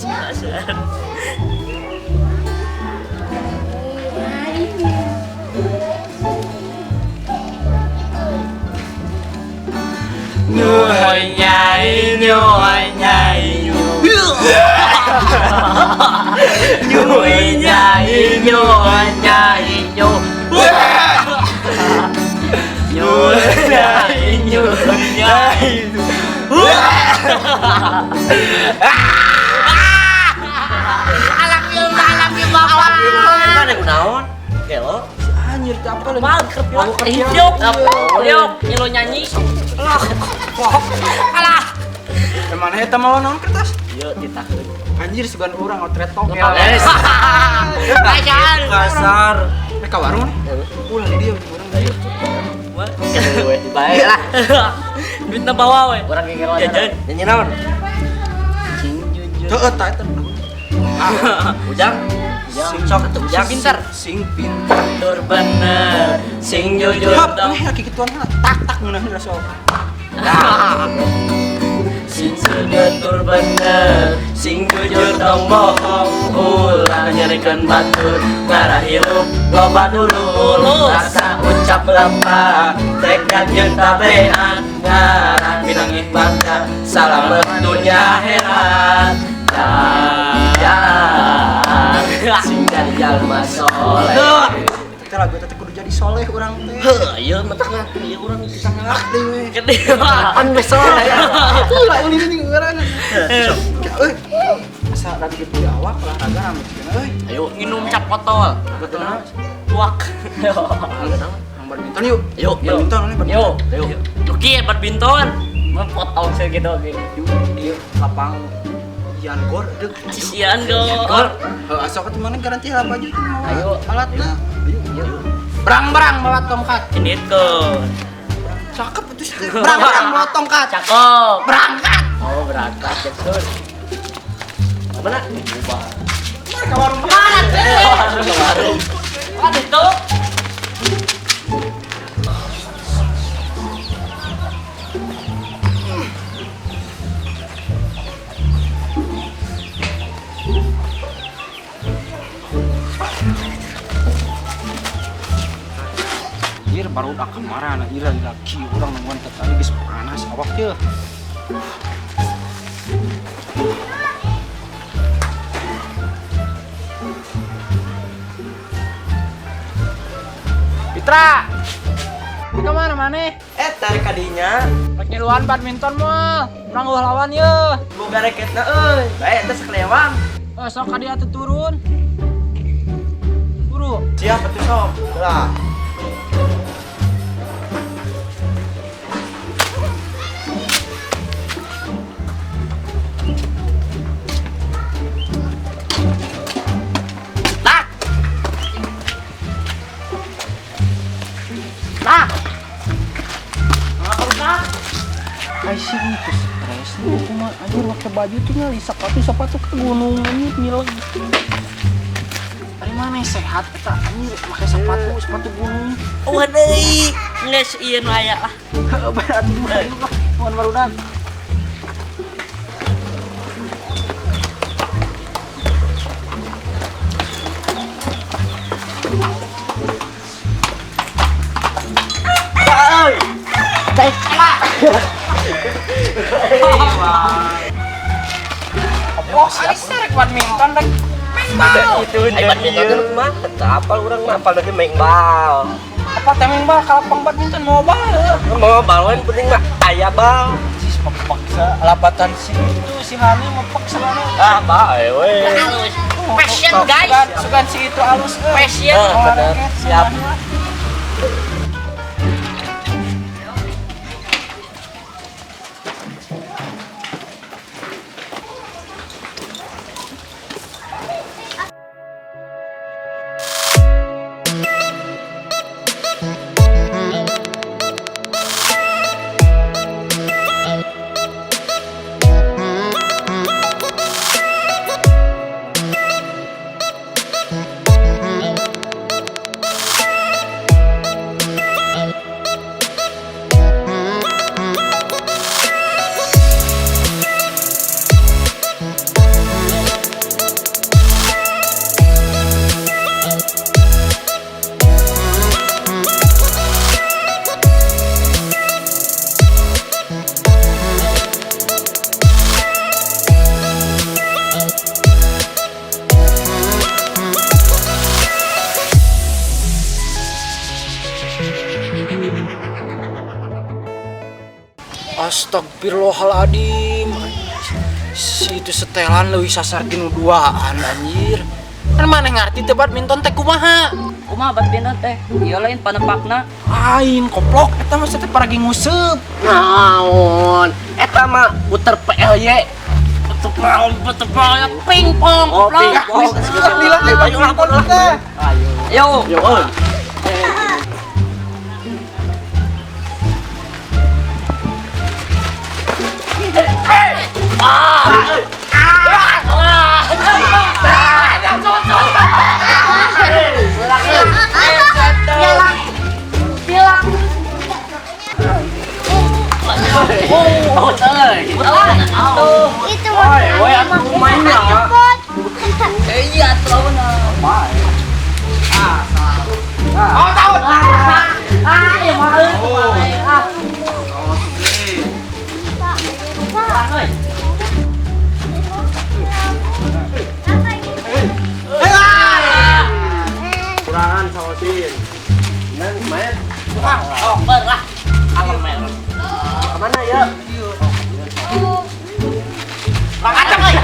Dasar. Nyuai nyai nyuai nyai nyuai nyai nyuai nyai nyuai nyai nyuai nyai. Alam yeuh bapak. Mana kunaon? Gelo. Anjir apa lu? Mal kerja. Yuk, nyelo nyanyi. Alah. Alah. Emang eta mawa naon kertas? Ieu ditakeun. Anjir sugan urang otret togel. Kasar. Kasar. Ka warung nih. Ulah di dieu urang. Ayo. Bae lah. Duitna bawa we. Urang gegeroan. Jajan. Nyanyi naon? Sing jujur. Heueuh ta eta. Ujang. Sing Sok atuh ujang. Pinter. Sing pinter. Tur bener. Sing jujur. Hap, nih lagi gituan tak tak ngeunah sok. Sing jujur bener, sing jujur tong bohong, ulah nyerikeun batur, ngarah hirup loba dulur, rasa ucap lempang, tekad jeung tabeat, ngarah pinangih bangga, salamet dunya akhirat. Ya, sing jadi jalma soleh. Teh lagu eta teh kudu jadi soleh urang teh. Heuh, ieu mah teh ngaku ieu urang Bisa ngelak deui we. Gede pan we soleh. Lah ulin ini urang. Euy. Asa rada gede awak olahraga rame cina euy. Ayo Minum cap botol. Betul. Tuak. Nang badminton yuk. Yuk, Badminton nih badminton. Yuk, yuk. Oke, badminton. Mempotong segitu oke. Yuk, ieu lapang Ian Gor deuk. Cisian go. Gor. Heuh, asok atuh mana garanti lah baju tuh mau. Ayo. Alatna. Yuk. Berang-berang bawa tongkat. Ini tuh. Cakep itu sih. Berang-berang bawa tongkat. Cakep. Berangkat. Oh, berangkat Jackson. Mana? Ubah. Ke warung. Mana tuh? Ke warung. Mana tuh? Anjir baru udah kemarin anjir laki urang nungguan tadi geus panas awak teh. Fitra. Ke mana maneh? Tarik kadinya. Rek ngiluan badminton moal. Urang eueuh lawan yeuh. Boga reketna euy. Bae eta sakelewang. Sok ka dieu atuh turun. Buru. Siap atuh sok. Lah. Nah. Ai sih itu stres nih kumaha anjir make baju tuh ngali sepatu ke gunung anjir ngileg. Ari mana sehat eta anjir make sepatu gunung. Oh deui, geus ieu nu aya lah. Heuh bae atuh lah, nuhun barudak. Oh, ari serek badminton rek main bal. Itu badminton tuh kumaha? Teu apal urang mah apal lagi main bal. Apa teh main bal kalapang badminton mau bal. Mau bal we penting mah aya bal. Sis mepaksa lapatan si itu si Hani mepaksa mana. Ah, bae we. Halus. Passion guys. Sugan si itu halus. Passion. Bener. Siap. Astagfirullahaladzim. Si itu setelan leuwih sasar tinu duaan anjir. Kan maneh ngarti teu badminton teh kumaha? Kumaha badminton teh? Ieu lain panepakna. Lain koplok eta mah teh paragi nguseup. Naon? Eta mah puter PLY. Betul pingpong. Oh, Goblok. pingpong. Lila teh Ayo lapor lah. Ayo. Yo. Yo, euy. Oh, euy. Itu Oi, oi, aku mainnya. cepot. Iya, terlalu. Oh, tahu. Ah, ya mah euy. Ah. Euy. Kurangan saosin. Nang main Oh, ber lah. Kalem main. kemana ya? Acak euy.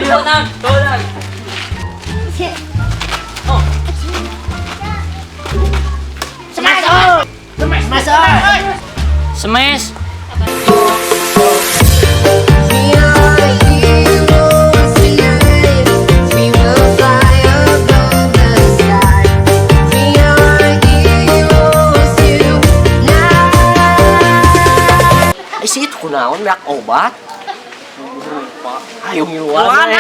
Tuh, tuh. Oh. Smash. Smash, smash. Smash. We are heroes tonight. We will fly above the sky. We are heroes tonight. Eh, si itu kunaon beak obat. Ayo ngiluan we.